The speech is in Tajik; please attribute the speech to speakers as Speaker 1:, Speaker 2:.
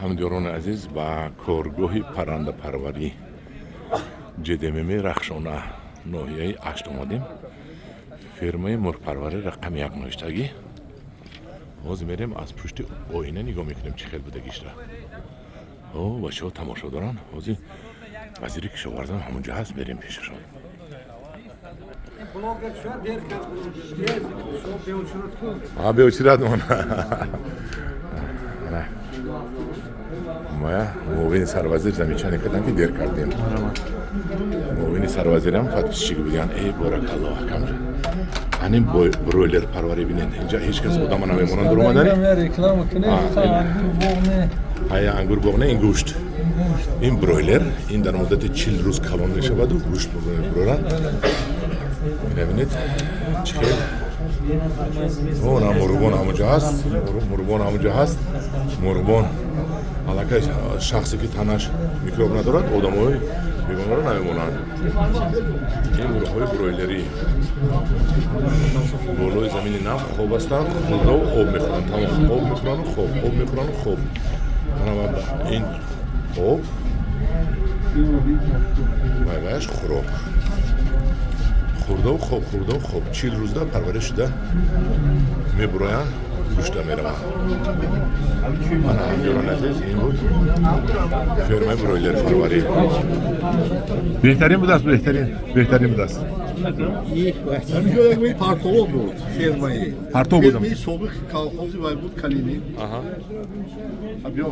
Speaker 1: Ҳамдиёрони азиз, ба коргоҳи паррандапарварӣ ҶДММ Рахшона, ноҳияи Ашт омадем. Фермаи мурғпарварӣ рақами як навиштагӣ. Ҳозир мерем, аз пушти оина нигоҳ мекунем, чӣ хел будагишра. О, бачаҳо тамошо доранд. Ҳозир вазири кишоварзам ҳамонҷо ҳаст, мерем пешашон.
Speaker 2: Блогер шуд, дер кард. Беочурат кун.
Speaker 1: А, беочурат мон. Ана. Моя муовини сарвазир замечание кардам, ки дер кардем. Муовини сарвазирам подписчик будиян. Эй, боракалло, акамҷа. Ҳанин бройлер парварӣ бинед. Инҷа ҳеҷ кас одама намемонанд дуромадани.
Speaker 2: Реклама кунед, ангур боғ не.
Speaker 1: Ҳая, ангур боғ не, ин гӯшт. Ин бройлер, ин дар муддати 40 рӯз калон мешаваду гӯшт мебурорад. Бинед, чӣ хел. Она мурғбон ҳамонҷо ҳаст, мурғбон ҳамонҷо ҳаст. Мурғбон аллакай шахсе ки танаш микроб надорад, одамои бегонаро намемонанд. Ин мурғҳои бройлерӣ болои замини нам хоб ҳастанд, хӯрдаву об мехӯранд, тамом. Об мехӯранду хоб, об мехӯранду хоб. Ин об вайваяш хӯрок, хӯрдаву хоб, хӯрдаву хоб. 40 рӯзда парвариш шуда мебуроянд, гӯшта мераванд. Мана, ҳамёрон азиз, ин буд фермаи бройлерпарварӣ. Беҳтарин будааст, беҳтарин, беҳтарин будааст.
Speaker 3: Ҳаминҷо як партово буд, фермаи.
Speaker 1: Партов будам.
Speaker 3: Фермаи собиқ колхози вай буд, Калинин. Биё.